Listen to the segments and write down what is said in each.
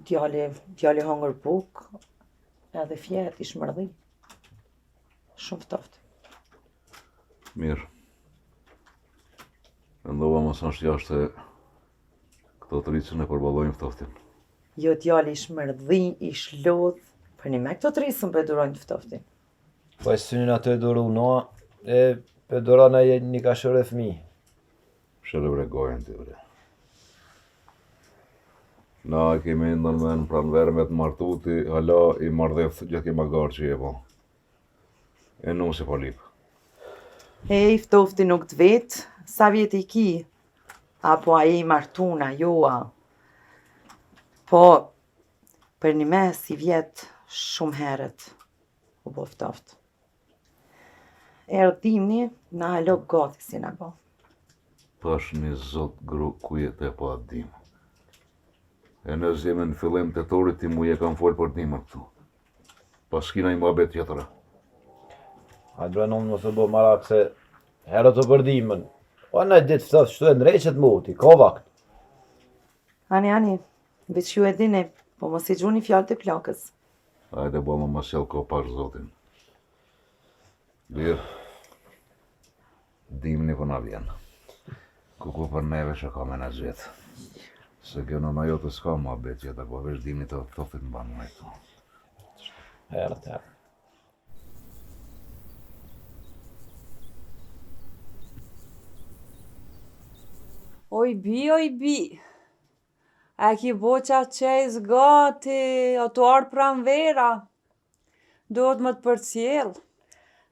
Djali, djali hongër bukë, edhe fjet, ish mërdhi. Shumë ftoft. Mirë. Mendova mos është jashtë se këto të ricën e përballojnë ftoftin. Jo, djali ish mërdhi, ish lodh, për një me këto të ricën po e durojnë të ftoftin. Po e synin ato e duru, no, e pe duron ai një kashore fëmi. Mshele bre gojën ti bre. Na e kemi ndër men pranverë me të martu ti, hala i mardheft gjithë ke magar që je po. E nuse po lip. Hej, ftofti nuk të vet, sa vjet i ki? Apo a je i martun, a jo a? Po, për një me si vjet shumë herët, u bo ftoft. Erdh dimni, na hala gati s'jena bo. Tash një zot gru ku je tu e pa atë dimën. E ne jemi në fillim tetorit ti mu je kam folë për dimën këtu. Pa s'ki naj muhabet tjetër. A bre nënë mos u bo marak se herët o për dimën. Po naj ditë ftoft shtu e ndreqet moti, ka vakt. Ani, ani, veç ju e dini, po mos i gjuni fjalët e plakës. Hajde bo më mos sjell kohë pash zotin. Lirë. Dimni po na vjen. Kuku për neve që ka me na gjetë. Se kjo nëna jote s'ka muhabet tjetër, po veç dimni të ftoftit në banë këtu. Herët, herët. Oj bi, oj bi. A e ki bo qat çejz gati, o tu ardhë pranvera, duhet me të përcjell.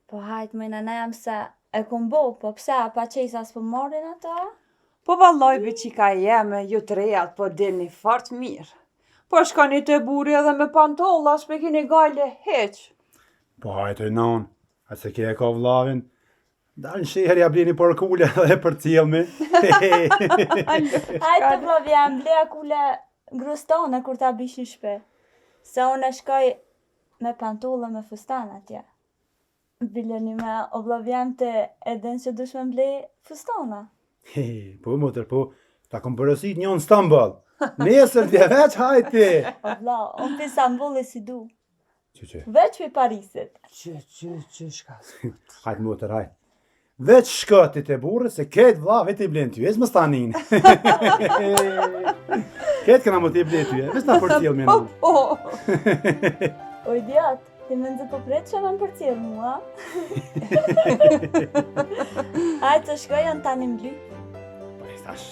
Po hajt moj nana jem se e kom bo, po pse a pa çejza s'po marrin ato? Po vallaj be çika jeme, ju të rejat po dini fort mirë. Po shkoni te burri edhe me pantolla, s'pe kini gajle hiq. Po hajt oj nonë, a se ke e ka vllavin, Dal në shehër ja blini por kule dhe e përcjellmi. Hajt të vllavi jem, bleja kule grus tone kur ta bish në shpi. Se unë e shkoj me pantolla me fustan atje. Bile një me o vllavi jem ti e din që dush me ble fustana. Po motër, po, ta kom porosit një në Stambol. Nesër t'je veç hajti. O vlla, unë pi Stambulli s'i du. Që që? Veç pi Parisit. Që, që, që, shka Hajt motër, hajt. Veç shko ti te burri, se këtë vlla vetë i blen ty, e s'më stanin. Këtë këna më t'i blen ty, veç ta përcjell me Po, po. O idiot, ti mezi po pret që me më përcjell mua. Hajt të shkoj janë tani më lyp. Po, e tash.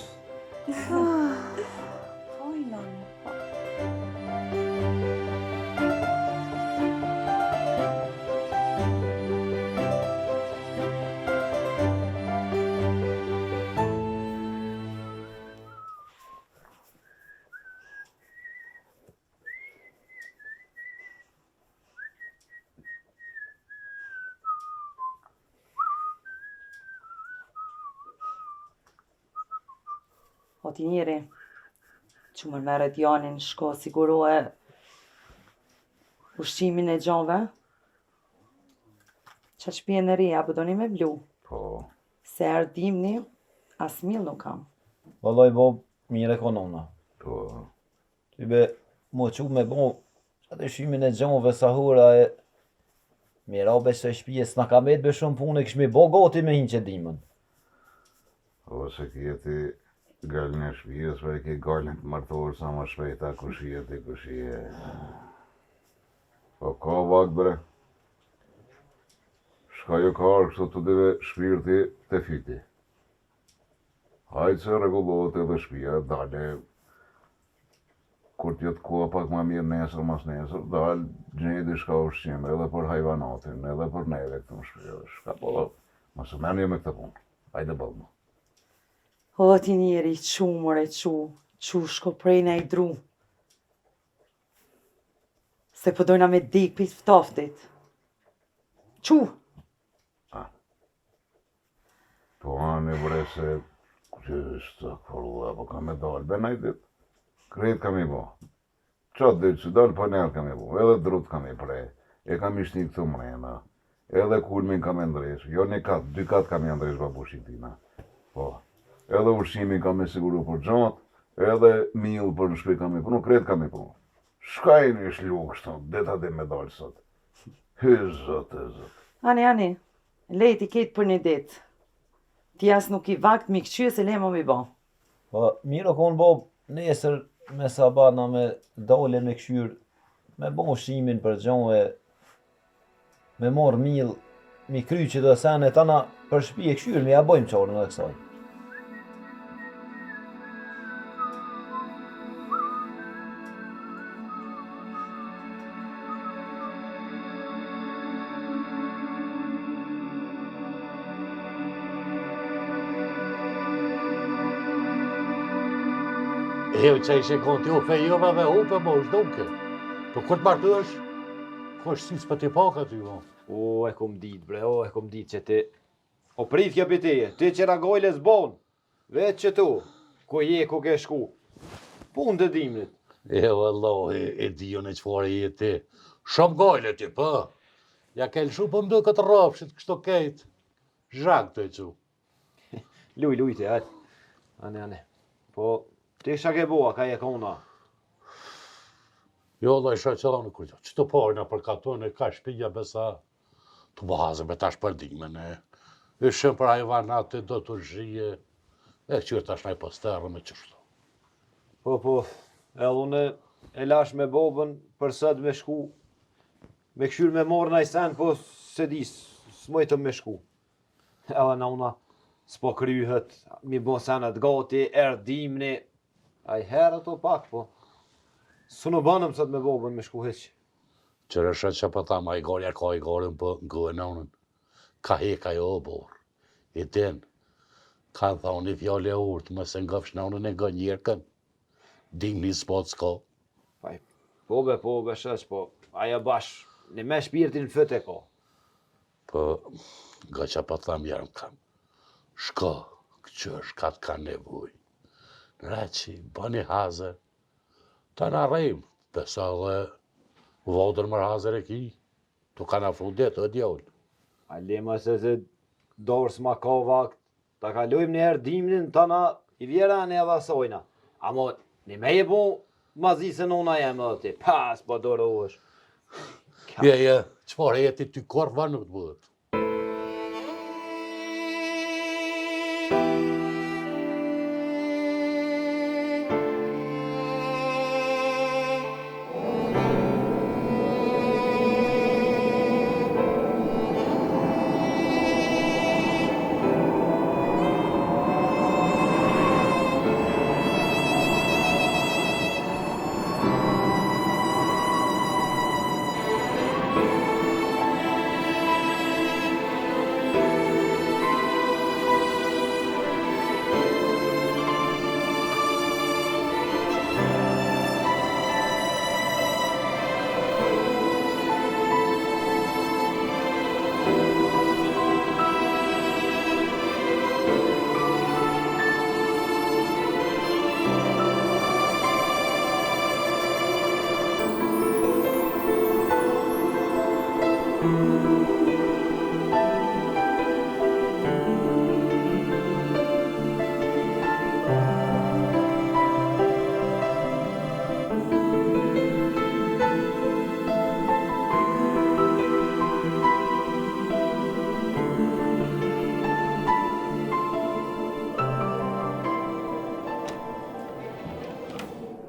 Oj, nani. O ti njeri, që më merre djalin, shko siguroje ushqimin e gjove, Qat shpijën e re, apo doni me blu? Po. Se erdh dimni, as mill nuk kam. Vallaj bo, mirë e ka nona. Po. Ty be, mu qu me bo, atë ushqimin e gjove sa hura e... Mira be se shpije, s'na ka met be shumë punë, kishmi bo gati me hinë qe dimën. O se ki e ti gajlen e shpijës, po e ki gajlen të martohesh sa ma shpejt, a kush je ti, kush je. Po ka vakt bre. Shka ju ka ardhë kështu të dyve shpirti te fyti. Hajt se rregullohet edhe shpia, dale kur të jetë koha pak ma mirë nesër mas nesër, dal gjej diçka ushqim edhe për hajvanatin, edhe për neve këtu në shpi, shka po, mos u merrni me këtë punë. Hajde boll më. O ti njeri, çu more, çu, çu shko prej naj dru. Se po dojna me dek prej ftoftit. Çu! A. Po ani bre se që është përua, po kam me dalë, be naj ditë, krejt kam i bo. Qatë ditë që dalë, po njerë kam i bo, edhe drut kam i pre, e kam i shti këtu mrena, edhe kulmin kam e ndreq, jo një kat, dy kat kam i ndreq babushit tina. Po, edhe ushqimin kam e siguru për gjatë, edhe mill për në shpi kam i pru, krejt kam i pru. Shka jeni shlu kështu, deta dhe me dalë sot. Hy, zot e zot. Ani, ani, lej ti ketë për një ditë. Ti as nuk ki vakt mi këqyr se le mo mi bo. Po, mirë o konë bo, nesër me sabah na me dole me kqyr, me bo ushqimin për gjo e me marrë mill, mi kry qëto sene tana për shpi e kqyr, mi ja bojmë qorën edhe kësaj. E, që ishe konë ti u fejova dhe hupe, mo, zhduke. Po kur të martuesh, ku është si s'po t'i pa ty, mo? O, e kom dit, bre, o, e kom dit që ti... O prit kjo për teje, ti qera gojle s'bon, veç që tu, ku je, ku ke shku. Punë të dimrit. E, vallahi, e di unë çfarë je ti. Shumë gojle ti, po. Ja ke lëshu po më duket rrafshit, kështu kejt. Zhag të e qu. Luj, luj ti, hajt. Ane, ane. Po, ti çka ke bo, a ka je kona? Jo, vlla, isha që dhe në kërgjë. Që të pojna për katun e ka shpija besa të bëhazë me tash për dimën e. Ishim për hajvanat e do të zhije. E qyrë tash naj posterë me qështu. Po, po, edhe unë e lash me bobën për sot me shku. Me kqyr me marrë naj sen, po se di, s'mujtëm me shku. Edhe nona, s'po kryhet, mi bo senet gati, erdh dimni, ai herët o pak, po. S'u banëm sot me bobën me shku hiq. Qyre shë që po tham, ai garja ka i garën, po ngojë nonën. Ka hek ajo o burrë. I din. Kanë thonë një fjalë e urtë, mos e ngofsh nonën e ngo njerkën. Dimni s'po s'ka. Paj, po be, po be, shoq, po, ajo bash, një me shpirtin n'fyt e ka. Po, nga që po tham jërëm kam. Shko, këqyr, shka të ka nevoj. Në bëni hazër, të në rejmë, besa dhe vodër mërë hazër e ki, tu kanë afru det, e djallë. A lema se se dorë s'ma ka vakt, ta kalojmë një herë dimnin, ta na i vjera në edhe asojna. Amo, një me je bo ma zi se nona jem edhe ti, pas, po dorohesh. Je, je, çfarë je ti ty korva nuk të bëhet.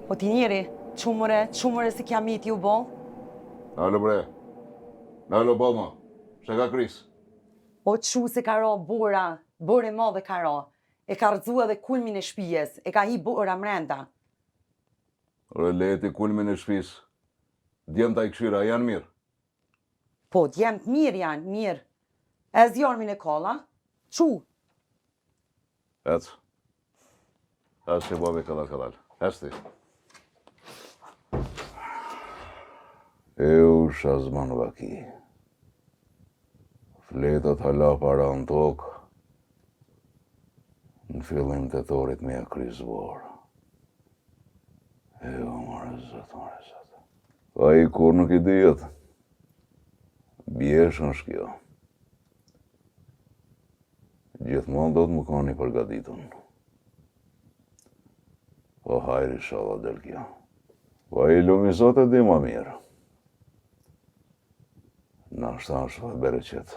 O ti njeri, çu more, çu more se kiameti u bo? Nalo bre, nalo boma, çka ka kris? O çu se ka ra bora, borë e madhe ka ra. E ka rrëzu edhe kulmin e shpijes, e ka hi bora mrenda. Ore leje ti kulmin e shpisë. Djemtë a i kqyre, a janë mirë? Po, djemtë mirë janë, mirë. E zjarmin e kalla, çu. Ec. Ec që babi kadal kadal. Ec ti. Eu shazman vaki. Fletat hala para në tokë. Në fillim tetorit me ja kry zborë. Eu, more zot, more zot. Ai kur nuk i dihet. Bjeshë është kjo. Gjithmonë do të më koni përgatitun. O hajr ishalla del kjo. Po i lumi Zot e di ma mirë. Nashta është dhe bereqet.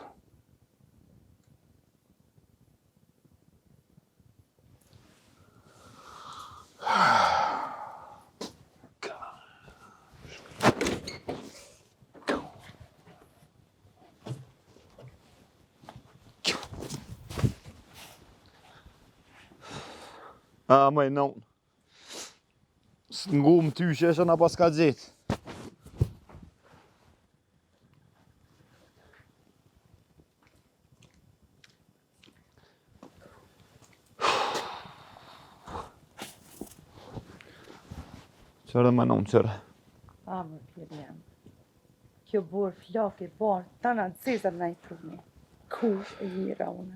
A, moj nonë. Së ngu më ty që e na paska gjetë. Qyre më nonë, qyre. A, më bir jem. Kjo borë flakë e borë, tana të zezat na i truni. Kush e jera unë.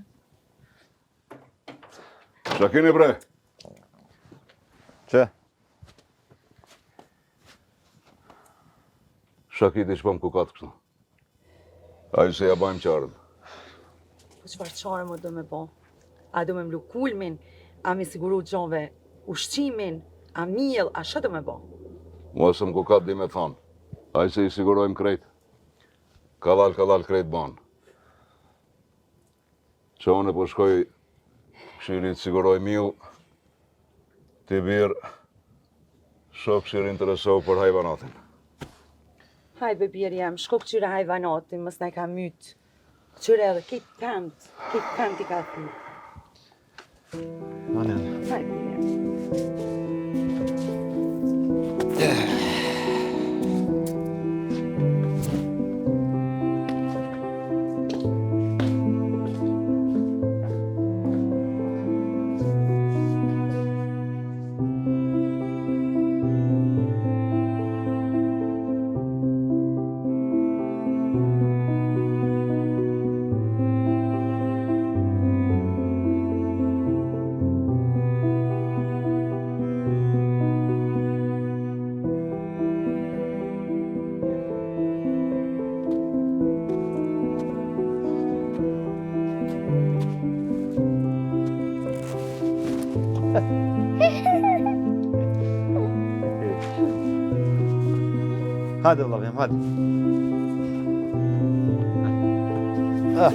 Qa keni bre? Që? Shakiti që po më kukat kështu. Ai se ja bajmë qarën. Po çfarë qare më do me bo? A do me mlu kulmin? A me siguru gjove ushqimin? A miell? A çka do me bo? Mua se më kukat di me thonë. Ai se i sigurojmë krejt. Kadal, kadal krejt banë. Që unë po shkoj këshiri të siguroj mill, ti bir, shoh këshiri interesohu për hajvanatin. Haj be bir jem, shko këqyre hajvanatin, mos na ka myt. Këqyre edhe krejt pemt, krejt pemt i ka thy. Anen. Haj bir jem. Hajde vëlla jem, hajde. Ah.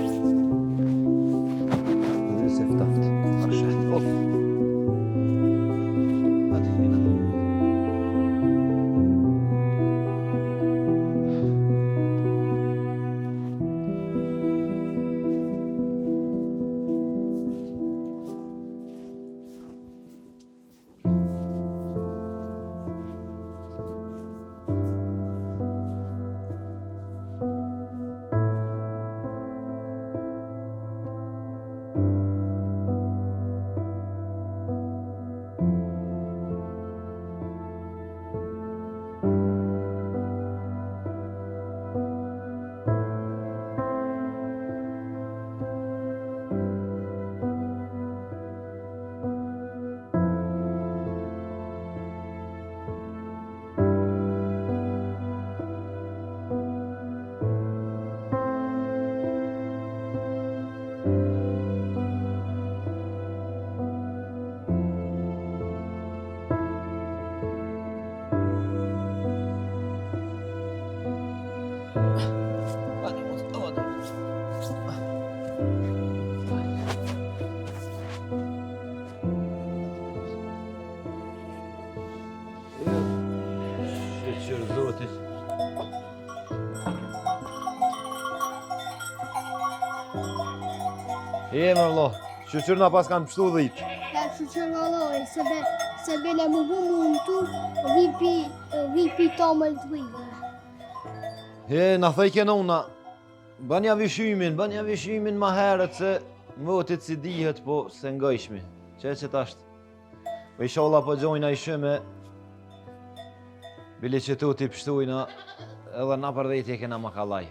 Dhe se ftaft. Asha. Op. Hajde, Nina. Shyqyr Zotit. E, më vëlla, shyqyr na pas kanë pështu dhitë. Ja, shyqyr vëllai, se be, se bele më bu mund tu, dhi pi, dhi pi tomël të dhive. E, na thojke nona, bënja vishimin, bënja vishimin ma herët se motit si dihet, po se ngojshmi. Që e që tasht? Po ishallah po gjojna i shume, bile që tu t'i pështujna, edhe na për dhetje kena ma kallaj.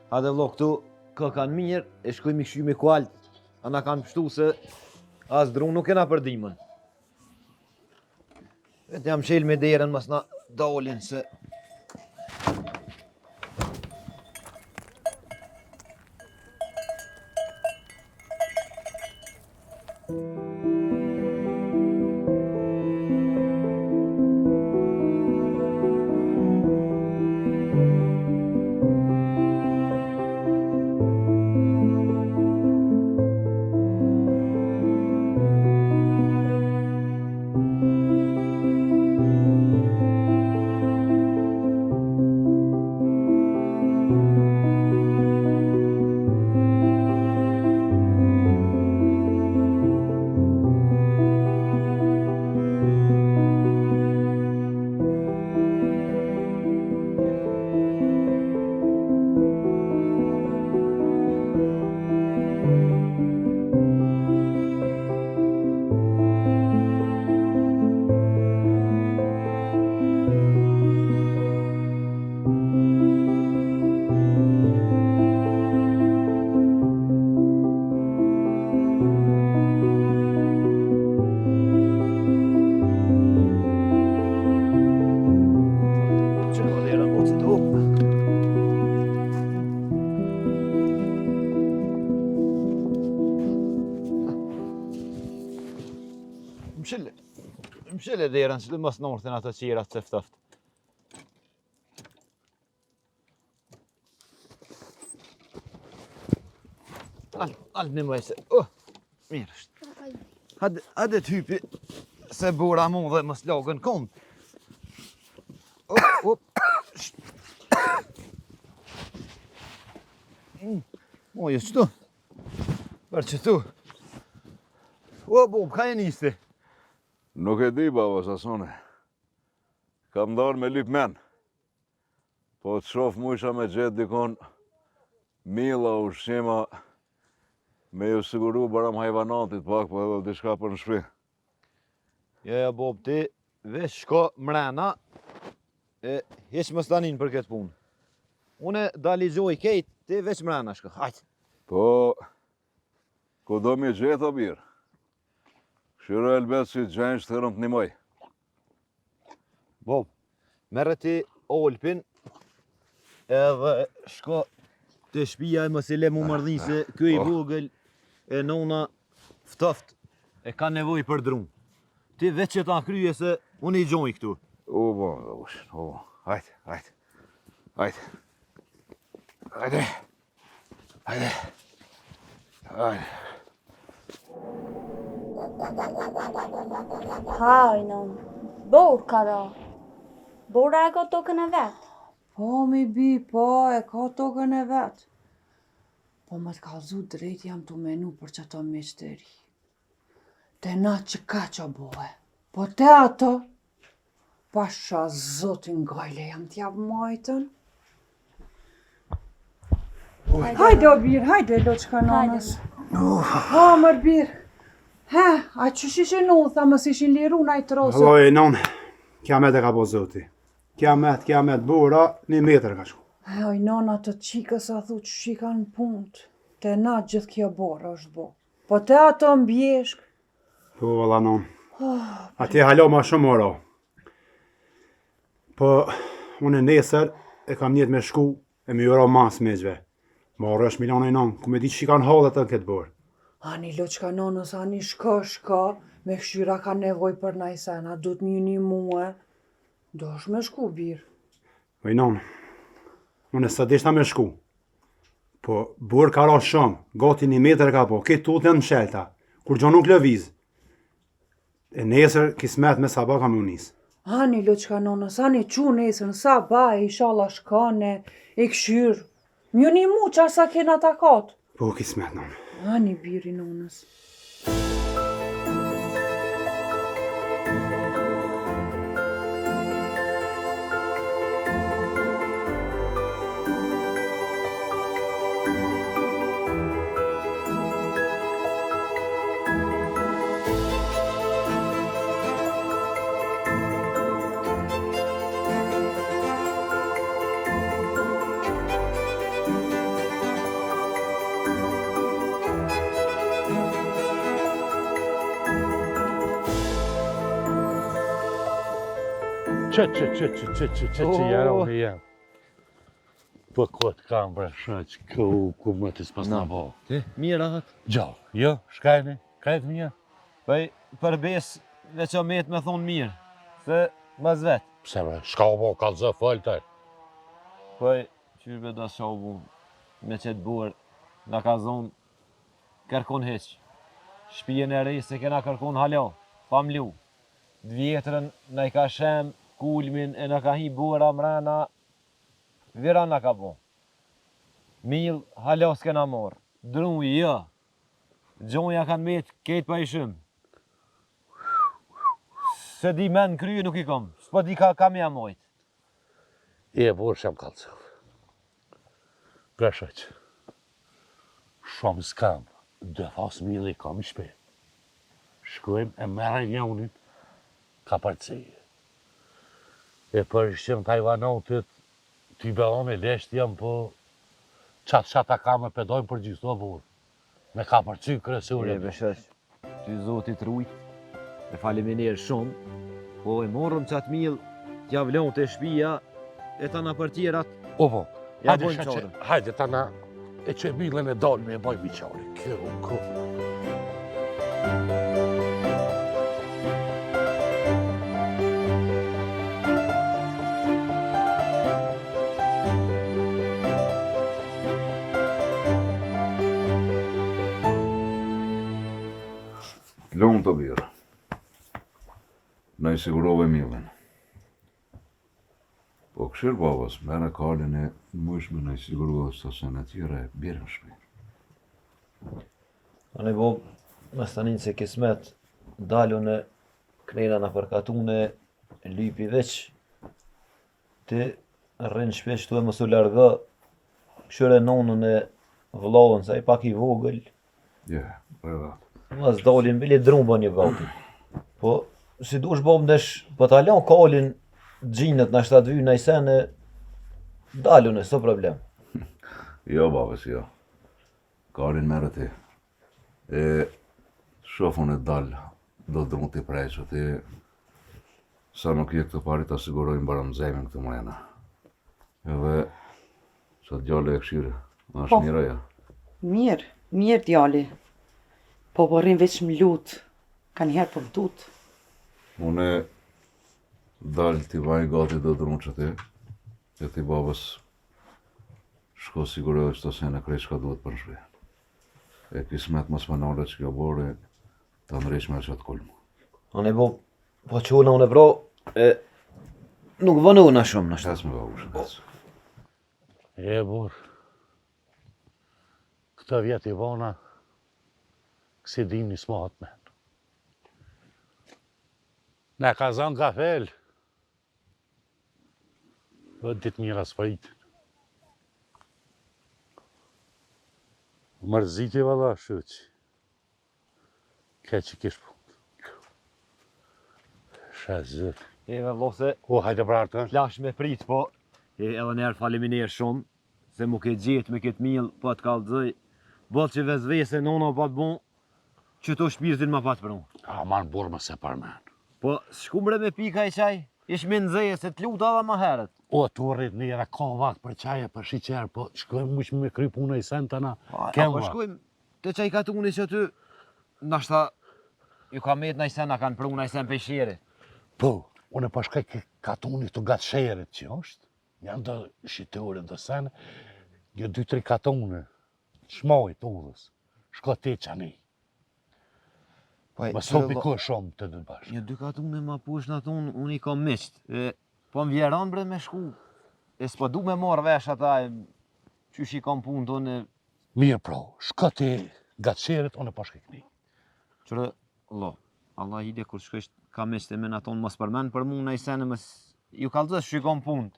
Hajde vlo këtu, kë kanë mirë, e shkujmi këshymi kualt, a na kanë pështu se as dru nuk kena për dimën. Vetë jam qelë me derën, mas na dalin se... Mshele derën, që të mos northin ato qerat se ftoft. Al, al në mëjse. Oh, mirë është. Hajde, hajde të hypi, se bora mu dhe mos lagën kom. Op, op. Mm, o, jo qëtu. Për qëtu. O, bom, ka e nisi? Nuk e di, baba, sa sone. Kam dalë me lyp men. Po të shof mujsha me gjetë dikon milla, ushqima, me ju siguru baram hajvanatit pak, po edhe diçka për në shpi. Jo, jo, bab, ti veç shko mrena e hiç mos ta nin për këtë punë. Une dal i gjoj kejt, ti veç mrena shko, hajt. Po, ku do me gjetë o bir? Kqyre elbet si gjenjsh të rëmë të nimoj. Bob, merre ti olpin edhe shko te shpia e mos i le mu mërdhi se ky i oh. vogël e nona ftoft e ka nevoj për dru. Ti veç që ta kryje se unë i gjoj këtu. U bo, u bo, hajt, hajt, hajt, hajde. Hajde. Hajde. Haj, non. Borë ka ra. Bora e ka tokën e vet. Po, mi bi, po, e ka tokën e vet. Po, me të kallzu drejt jam tu menu për qato miqtë e ri. Te na që ka që bohe. Po te ato, Pasha zotin gajle jam t'ja majtën. Hajde o bir, hajde loçka nanës. Ha, mër bir. He, a qysh ishin u, tha mos ishin liru naj trosë. Vallai non, kiamet e ka bo zoti. Kiamet, kiamet, bora, një metër ka shku. He, oj nona të qikës a thu qysh i kanë punt. Te na gjithë kjo borë është bo. Po te ato në bjeshkë. Po, valla non. Atje hala ma shumë oro. Po, unë nesër e kam nijet me shku e me ju ra mas miqve. Marre është Milano i non, ku me di që i kanë hallet në këtë borë. Ani, loçka nonës, ani, shko, shko, me kqyr a kanë nevoj për naj sen, a duhet me ju nimue, do është me shku, bir. Oj non, unë s'e dishta me shku, Po, borë ka ra shumë, gati një metër ka bo, krejt udhët janë mshelta, kurgjo nuk lëviz. E nesër, kismet me sabah kam me u nis. Ani, loçka nonës, ani, çu nesër në sabah, e ishalla shkone, e kqyr. Me ju nimu, qa sa kena takat? Po, kismet, nonë. Ani, biri nonës. Që, që, që, që, që, që, që, që, jara unë jam. Po kot kam bre shoq, ku, ku më të s'pas na bo. Ti, mirë atë. Gjallë, jo, shkajni, krejt mirë. Pej, për besë, veç o met me thonë mirë, se mas vetë. Pse bre, shka u bo, kallzo fol të. Pej, Qysh be da ça u bo me qet borë na ka zonë kërkun hiq. Shpijën e re s'e kena kërkun hala, pa mlu. T'vjetrën na i ka shem kulmin e na ka hi bora mrena viran na ka bo. Mill hala s'kena marrë, dru jo. Gjonja kanë met krejt pa i shem. S'e di men n'krye nuk i kom, s'po di ka ka me ja majt. E burrë që jam kallzu. Bre shoq. Shumë s'kam, dy thasë milli kam në shpi. Shkojmë e merre njonin, ka përci. E për ushqim të hajvanotit, ty be unë e lesht jam, po qatë qatë ta kam e pedojmë për gjithë, o burrë. Me ka përcy kryesorja. E be shoq, ty zoti të rujt, e faleminderit shumë, po e morëm qatë mill, t'ja vlon te shpia, e tana për tjerat, O po, ja hajde bojmë shoqe, qarën. hajde tana, e që millën e dalë me e bojmë i qare. Kjo, kjo. o bir. Na i sigurove millin. Po këshir babës, merre kalin e mujsh me na i siguru edhe sa sene tjera e bjerim n'shpi. Ani bo, mos tanin se kismet, dal une knena nëpër katune, lypi veç, ti rri n'shpi qëtu e mos u largo, këshyre nonën e vllaun, se ai pak i vogël, Je, po e vetë. Mos dalin, bile dru bën një gati. Po, si dush babë ndesh, po ta lon kalin gjinët në shtatë vynë në sen e dal une, s'o problem. Jo, babës, jo. Kalin merre ti. E shof unë dal, do dru t'i prej që ti sa nuk je këtu pari ta sigurojmë baramzemin këtu mrena. Edhe sa djali e këshirë, a është po, mirë ajo? Mirë, mirë djali. Po po rrin veç më lut, kanjëherë po më tut. Unë dal t'i vaj gati do dru që ti, e ti babës shko siguroj qëto sene krejt çka duhet për në shpi. E kismet mos më nale që kjo borë, ta ndreq me qatë kulm. Ani bo, po quna unë bro, e nuk vonona shumë në shtatë. më babush, ec. E burr, këto vjet i vona, kësi dimni s'mahet men. Na ka zanë gafel, Dhe ditë mira s'pritin. Mërziti valla shyqy. Keq i kish punë. Shë zët. E vëlla se O, hajde pra artë. Lash me prit, po e, edhe njerë faleminderit shumë se mu ke gjetë me këtë mill, po të kallzoj. Boll që vesvese nona pat bon, qëto shpirtin ma pat pru. Aman burrë mos e përmen. Po, shku bre me pi kaj çaj, ish me nxeje se të luta edhe ma herët. O, të rrit një ka vakt për çaj e për shiqer, po shkojmë mush me kry punë i sen të na. A, po shkojmë te qaj katuni që aty, nashta ju ka met naj sen, na kanë pru naj sen pej sherit. Po, unë po shkoj ke katuni të gatë sherit që është, janë do shitore, do sen, një, dy, tri katune, shmojt udhës, shko ti qani. Po, Më sopi ko shumë të dy bashkë. Një dy katune ma poshtë në thonë, unë i kam miqt, e, po më vjeron bre me shku, e s'po du me marrë vesh ata, e, qysh i kam punë tonë, e, Mirë pro, shko ti gatë sherit, unë po shkoj këni. Qërë, lo, Allah hide kur shkojsh ka miqt e me në thonë, mos përmen për mu naj sen, e mos, ju kallzoj që i kam punë,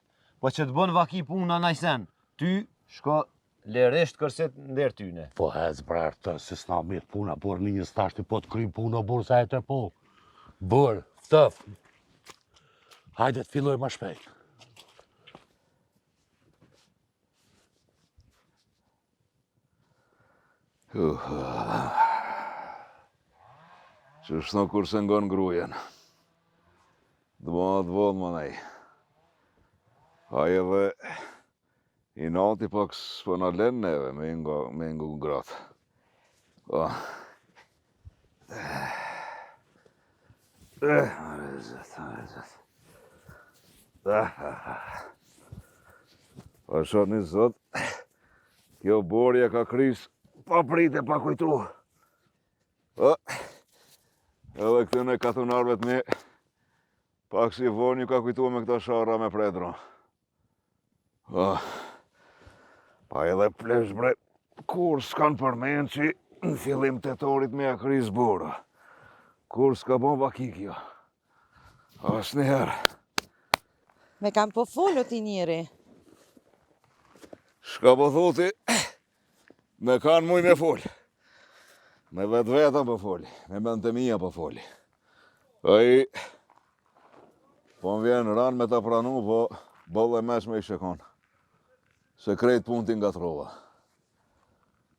po që të bën vaki puna naj sen, ty shko Lirisht kërsit nder tyne. Po hec bre të se s'na met puna, burr një një stashti po të kryjm punë o burr sa e të po. Burr, ftëf. Hajde të filloj ma shpejt. Uh, që shno kur se ngon grujen. Dhe ma të vonë më nej. Aj edhe Inati pak s'po na len neve me i ngo, me i ngu gratë. Po. Eh, more zot, more zot. Ah, ah, ah. Po shoh një zot, kjo borja ka kris pa pritë pa kujtu. Po, edhe këtyne katunarve të mi, pak si vonë ju ka kujtu me këta sharra me pre dru. Oh, pa edhe plesh bre, kur s'kanë përmen që në fillim tetorit me ja kris bora. Kur s'ka bon vaki kjo. Asnjëherë. Me kan po fol o ti njeri. Shka po thuti, me kanë muj me fol. Me vetveten po foli, me mend të mija po foli. Ai, po më vjen ranë me ta pranu, po boll e meçme ishe konë. Se krejt punë t'i ngatrova.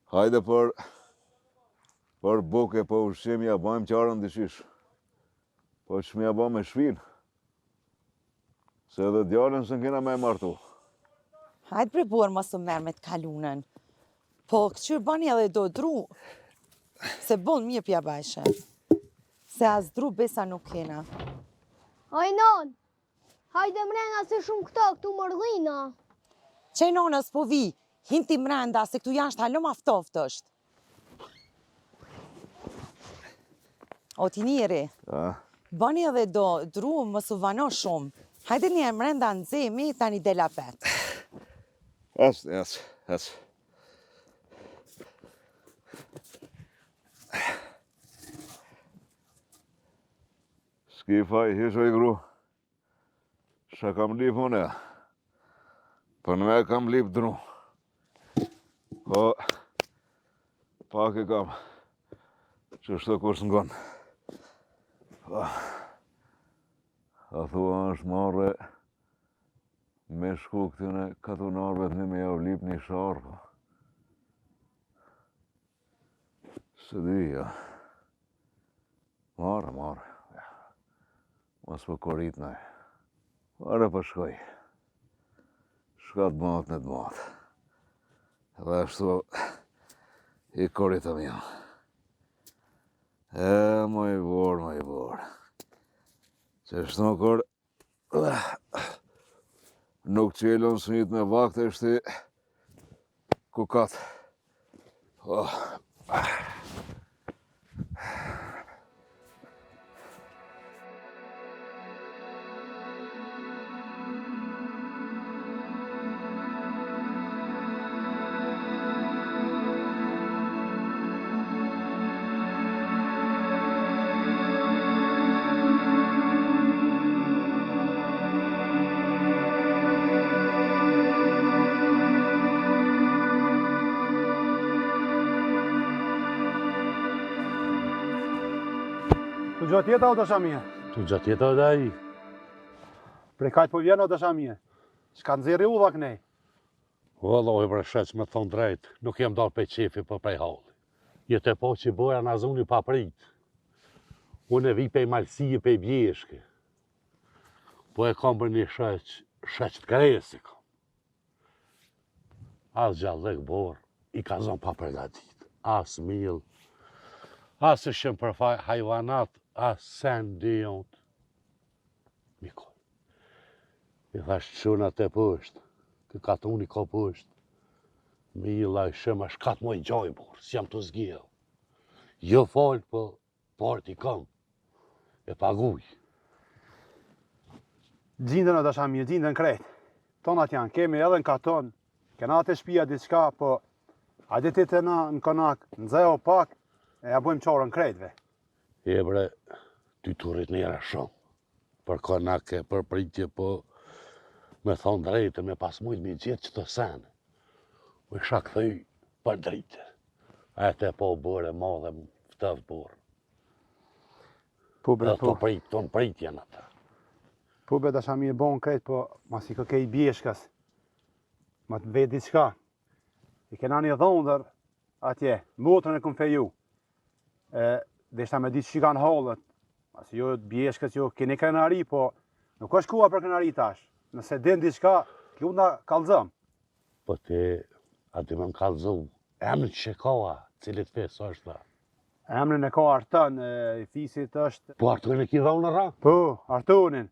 Hajde për, për bukë e për ushqim ja bajmë qarën diqysh. Po që m'ja ba me shpinë. Se edhe djalën s'e kena me e martu. Hajde bre burrë mos u merr me të kalunën. Po këqyr bani edhe do dru, se boll mirë pja bajshe. Se as dru besa nuk kena. Oj non, hajde mrena se shumë këto, këtu mërdhina. Qe nonës po vi, hin ti mrenda, se këtu jashtë hala ma ftoft është. O ti njeri, bëni edhe do dru, mos u vano shumë. Hajde një mrenda nxemi, tani del apet. Ec, ec, ec. S'ki faj, hiç oj gru. Çka kam lip unë? Për në me kam lip dru. Po, pak e kam. Qështu kush s'ngon. Po, a thua është marre me shku këtyne katunarve të një me jau lip një sharë, po. S'e di, ja. Marre, marre. Mos po korit në. Marre po shkoj. Shka të bëhet në të bëhet. Dhe ashtu i koritëm jo. E, moj borë, moj borë. Qështu kur Nuk qelën sytë me vakt është i kukat. Oh. Tu gjatë jeta o dashamir? Tu gjatë jeta o daj. Prej kajt po vjen o dashamir? Çka nxjerri udha kënej? Vallahi bre shoq me thonë drejt, nuk jam dalë prej qefi po prej halli. Je tu pa që bora na zuni pa prit. Unë e vi pej malësie pej bjeshke. Po e kam për një shoq, shoq të kresë e kam. As gjallëk borë, i ka zonë pa përgatit. As mill, as ushqim për hajvanat, as sen dijont. Mikol. I thash çuna te poshtë, ky katuni ka poshtë. Milla i shëma shka të moj gjoj, burrë, s'jam tu zgjidh. Jo falë, po paret i kam. E paguj. Gjinden o dashamir, gjinden krejt. Tonat janë, kemi edhe në katon, kena te shpia diçka, po hajde ti te na në konak, nxehu pak, e ja bojmë qarën krejtve. E bre, ty t'u rrit nera shumë, për konak e për pritje, po me thonë drejtë, me pas mujtë me gjetë qëto sene. U isha kthy për drejtë. A e te po borë e madhe, ftoft borë. Po bre, po. Të prit, të në prit janë ata. Po bre, dashamir bon krejt, po masi koke i bjeshkës, me të vetë diçka. I kena një dhondër atje, motrën e kum feju. E, deshta me ditë qysh i kanë hallet, masi ju të bjeshkës, ju keni krenari, po nuk është koha për krenari tash. Nëse din diçka, të lutna kallzom. Po ti, a di me më kallzu, emrin që ka, cilit fes është a? Emrin e ka Arton, e, i fisit është... Po Artonin e ki dhondër a? Po, Artonin.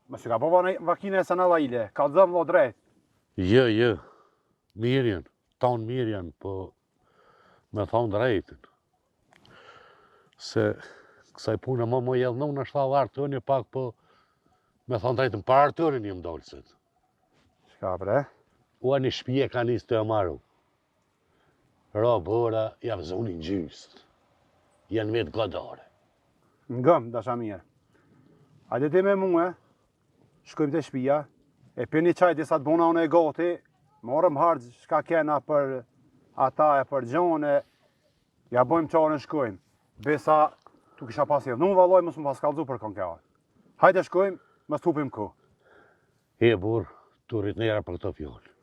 Mos i ka bo vaki e sanallile, kallzom vlla drejt. Jo, jo, mirë janë, tanë mirë janë, po Me thonë drejtën, se kësaj pune më më jedhë në është edhe Artoni pak, po me thonë drejtën, për Artonin jem dalë sot. Çka bre? Ua një shpije ka nisë tu e maru. Ra bora, ja zuni në gjysë. Janë vetë godare. Ngom, dashamir. Hajde ti me mue, Shkojmë te shpia, e pi një çaj disa të bona unë e gati, marrëm harxh çka kena për ata e për gjone, ja bojmë qarën shkojmë. Besa, tu kisha pas idhnu vallaj, mos më pas kallzu për kon ke ardhë. Hajde shkojmë, mos të hupim kohë. E burrë, t'u rrit nera për këto fjalë.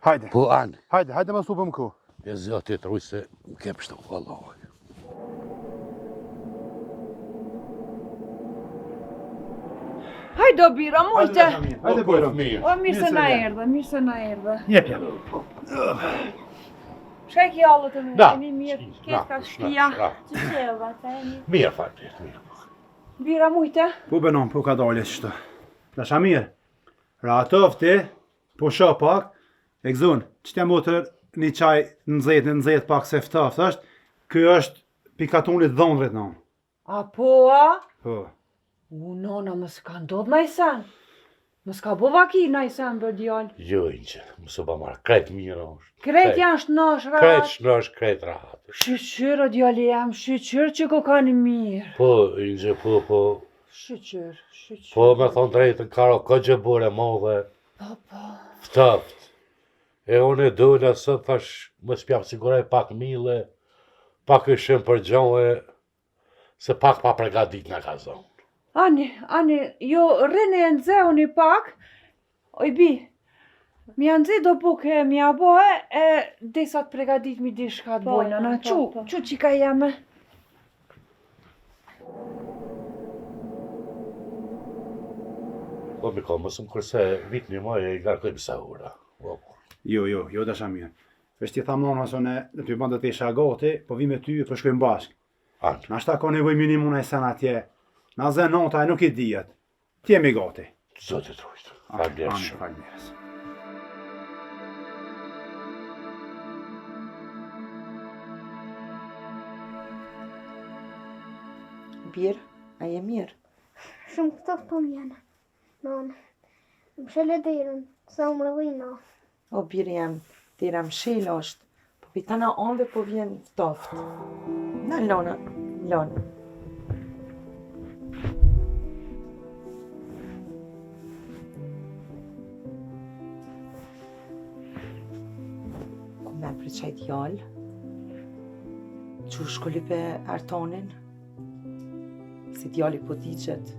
Hajde. Po anë. Hajde, hajde mos hupim kohë. E zoti të rujt se më ke pështu, vallahi. Hajde o bira, mujte. Hajde bujrum. O mirë se na erdhe, mirë se na erdhe. Jep, jep. Çka i ki hallet e Da. Jemi mirë, Na, ketë ka shpia. na. Që që e vata e një? Mirë, faleminderit, mirë. Bira mujte. Po benon, po ka dalje qëto. Dashamir, rahatofti, Pusho pak, e gëzon, qëtë motër një çaj nxehtë, nxehtë pak se ftoft është, ky është pi katunit dhondrit në. A po, a? Po. U, nona, mos ka ndodhë naj sen. Mos ka bo vaki naj sen për djalë. Jo, Inxhe, mos u ba marak, krejt mirë është. Krejt janë shnosh, rahat. Krejt shnosh, krejt rahat. Shyqyr, o djali jem, shyqyr që ko kanë mirë. Po, Inxhe, po, po. Shyqyr, shyqyr. Po, me thonë drejtën, ka ra koxha borë e madhe. Po, po. Ftoft. E unë e dola sot, thash, mos pja siguroj pak mille, pak ushqim për gjohe, se pak pa pregadit na ka zonë. Ani, ani, jo, rrini e nxehuni pak, oj bi, m'ja nxe do bukë e m'ja bo e, e disa të pregadit mi diçka të Po, bojnë, na, po, qu, po. qu qika jeme. Po mi ka mësëm kurse vit një maj e i ngarkojmë sa ura. Po, po. Jo, jo, jo dashamir. Veç t'i tham nonës unë, do t'i bën të isha gati, po vi me ty e po shkojmë bashkë. Anë. Nashta ka nevojë me nimu naj sen atje. Na zë nata e nuk i dihet. Të jemi gati. Zoti të rujtë. Faleminderit Anë, shumë. Faleminderit. Bir, a je mirë? Shumë ftohtë po m'vjen. Nonë, mshele derën, se unë rëllina. O biri jem, dera mshel është, po pi tana anëve po vjen ftoft. Na lona, lona. Ku me për qaj djalë? Qu shko lype Artonin? Se djali po digjet.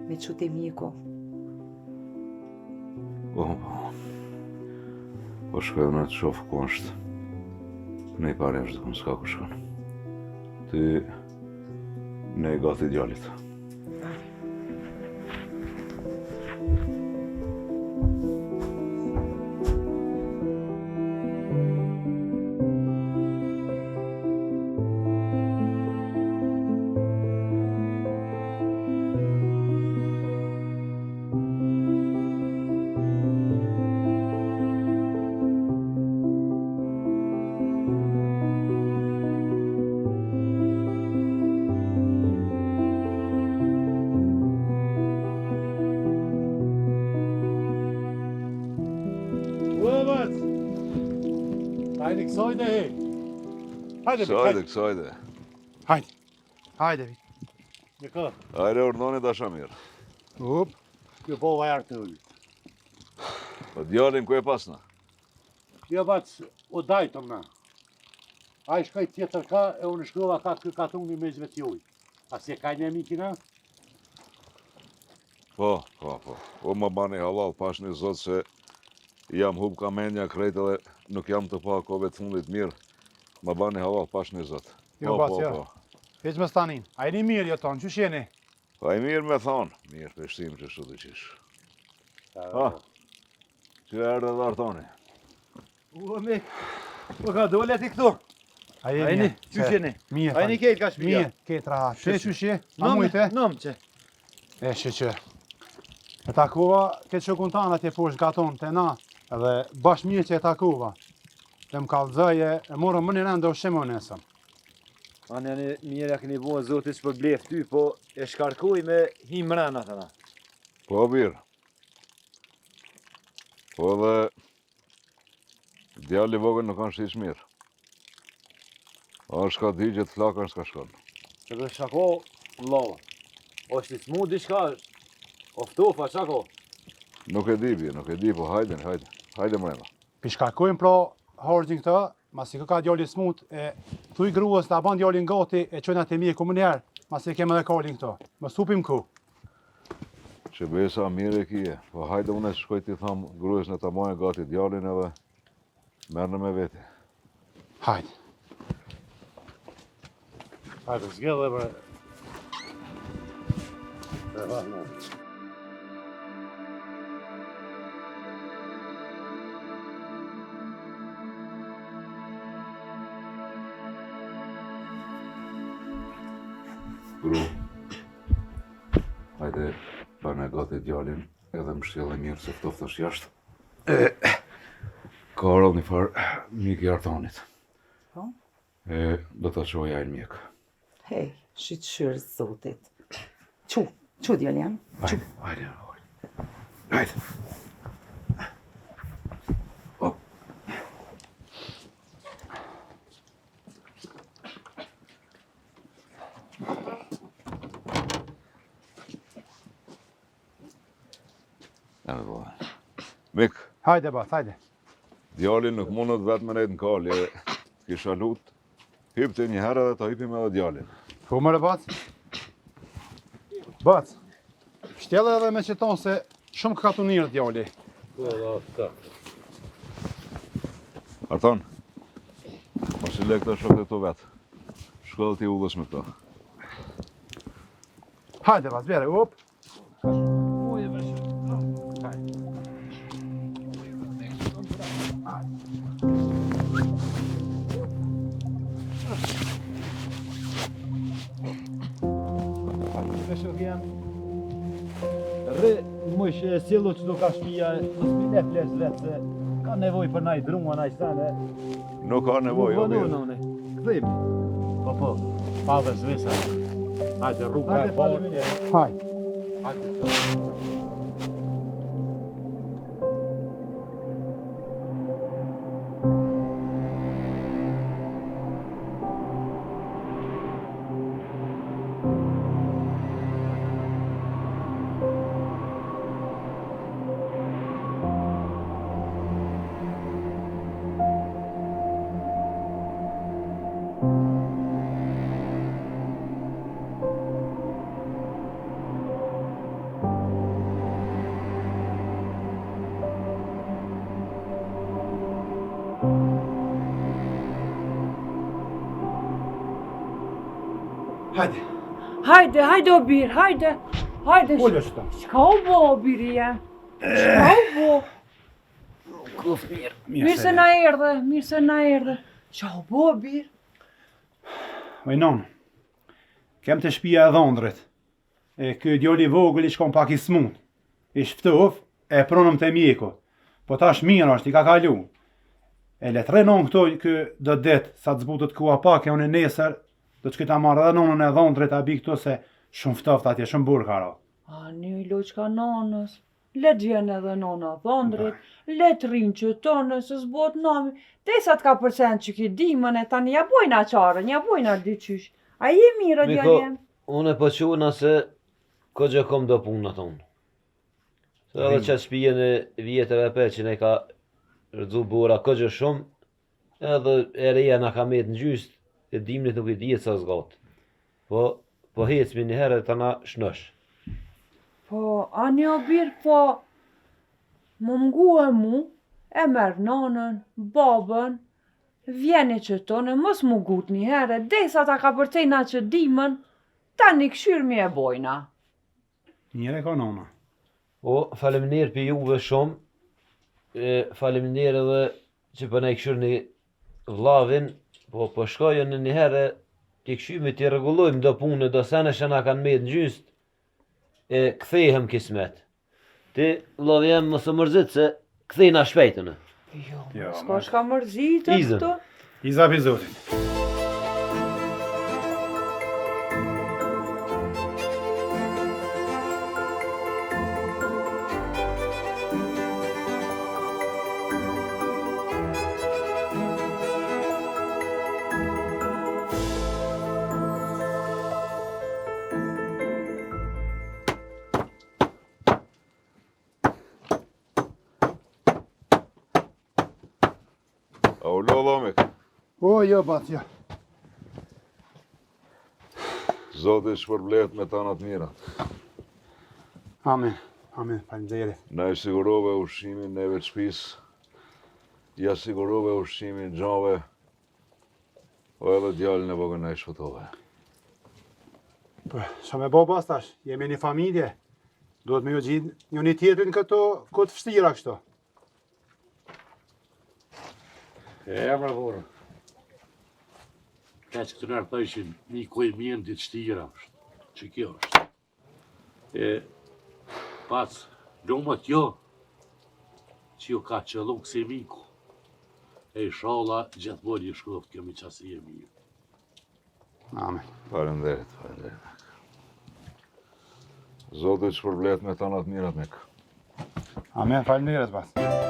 Me çu te mjeku. Po, po. Po shkoj unë të shof ku është. Në i pari është dikun s'ka ku shkon. Ti ne gati djalit. Uevet! Hajde kësajde he! Hajde, Kësajde, kësajde. Hajde. Hajde. Një kë, Hajde urdhnoni dashamir. Up. kjo po vajar të ullit. Po djalin ku e pasna? Jo bac, u dajtëm na. Ai shkoi tjetër ka e unë shkova ka ky katuni me zvetjoj. A si e ka një mikina? Po, po, po. O më bani halal, pash një zot se jam hup ka menja krejt edhe nuk jam të pa kohëve të fundit mirë. Më bani halal, pash një zot. Jo, Po, bac, po, jo. po. Hiq më stanin. A jeni mirë, jo tonë, qysh jeni? Po e mirë me thonë. Mirë, peshtim që shu të qish. Ha, që erdhe dhe Artoni. U, mik, po ka dole ti këtu. A jeni? A jeni? Qysh jeni? Mirë. A jeni kejt ka shpia? Mirë, kejt rahat. Qe qysh je? A Nom, mujte? nom që. E shyqyr. E takova këtë shokun tanë atje poshtë katon te na, edhe bash mirë që e takova. Dhe më kallëzoi e, e morëm më një rëndë ushqim unë nesër. Ani, ani, mirë ja keni bo zoti shpërbleft ty, po e shkarkoj me hi mrena të na. Po, birë. Po edhe djali vogël nuk është hiç mirë. A është ka digjet flakën s'ka shkon. Edhe shako, vëlla. është i smu diçka, o ftofa, shako. Nuk e di, birë, nuk e di, po hajde, hajde, hajde mrena. Pi shkarkojmë pra harxhin këtë, masi kë ka djali smut, e thuj gruas ta ban djalin gati e çojna te mjeku më njëherë, masi e kemë edhe kalin këto. Mos hupim ku. Që besa mirë e kije, po hajde unë e shkoj t'i tham grues në ta bajë gati djalin edhe merrne me vete. Hajde. Hajde, zgjedh dhe bre. E, va, no. Gru, hajde bane gati djalin edhe mbështjelle mirë se ftoft është jashtë. E, ka ardhur një farë mik i Artanit. Po? E, do ta çoj ai në mjek. Hej, shyqyr zotit. Çu, çu djalë jem. Çu. Hajde, hajde. Hajde. Hop. Mik. Hajde, bac, hajde. Djali nuk mundet vetë me nejtë në kali, të kisha lut. Hip ti një herë edhe ta hipim edhe djalin. Po more, bac? Bac, pshtjelle edhe me qëton se shumë ka të nirë djali. Po, da, ta. Arton, mos i le këto shokët e tu vetë. Shko dhe ti udhës me këto. Hajde, bac, bjere, up. Rri, mujsh e sillu që do ka shpia, mos mi le flesh vetë se ka nevoj për naj dru, naj sene. Nuk ka nevojë, jo mirë. Kthehemi. Po po, pa dhe zvesa. Hajde, rruga e parë. Hajde. Hajde. Hajde. Hajde, hajde o bir, hajde. Hajde. Ulu qëta. Çka u bo o biri jem? Çka u bo? Mirë, Mirë se na erdhe, mirë se na erdhe. Çka u bo o bir? Oj nonë, kem te shpia e dhondrit. E ky djali i vogël ish kon pak i smut. Ish ftof, e prunëm te mjeku. Po tash mirë është, i ka kalu. E le të rri nonë këtu ky do ditë, sa të zbutet koha pak, e unë nesër, do të shkoj ta marr edhe nonën e dhondrit ta bi këtu se shumë ftoft atje, shumë borë ka ra. Ani loçka nonës, le të vjen edhe nona dhondrit, le të rrinë qëtu se s'bohet nami, deri sa të kapërcen që ki dimën e tani ja bojna qarën, ja bojna diqysh. A je mirë, o djalë jem? Unë po çuna se koxha kom do punë atë unë. Se edhe qatë shpijën e vjetër e pe që ne ka rrëzu bora koxha shumë, edhe e reja na ka met në gjysë, e dimnit nuk i dihet sa zgat. Po, po hecmi një herë ta na shnosh. Po, ani o bir, po, më ngue mu, e merr nonën, babën, vjeni qëtu, mos mu gut një herë, deri sa ta kapërcejna që dimën, tani kshyrmi e bojna. Mirë e ka nona. O, faleminderit për juve shumë, e, faleminderit edhe që po na e këshyrni vllavin, po po shkoj unë një herë t'i këshymi t'i rregullojmë do punë, do sene që na kanë met në gjysë, e kthehem kismet. Ti, vllavi jem, mos u mërzit se kthehna shpejt unë. Jo, Jo, s'ka shka mërzitë Izën. këtu. Iza pi Zotit. A u lodh o mik? O, jo, bac, jo. Zoti shpërbleht me tana të mirat. Amin, amin, faleminderit. Na i sigurove ushqimin neve të shtëpisë. Ja sigurove ushqimin gjave. O edhe djalin e vogël na i shpëtove. Po, ça me bo bac tash? Jemi një familje. Duhet me ju gjitë njëni tjetrin këto kohë të vështira kështu. E, më burë. Ka që të nërë thëshin, miku i mirë në ditë shtira është. Që kjo është. E, pas, lumët jo, që ju ka qëllu kësi miku. E ishalla, gjithmonë ju shkoftë kjo miqësi e mirë. Amen. Faleminderit, faleminderit. Zoti të shpërbleftë me tana të mirat, mik. Amen, faleminderit, pas.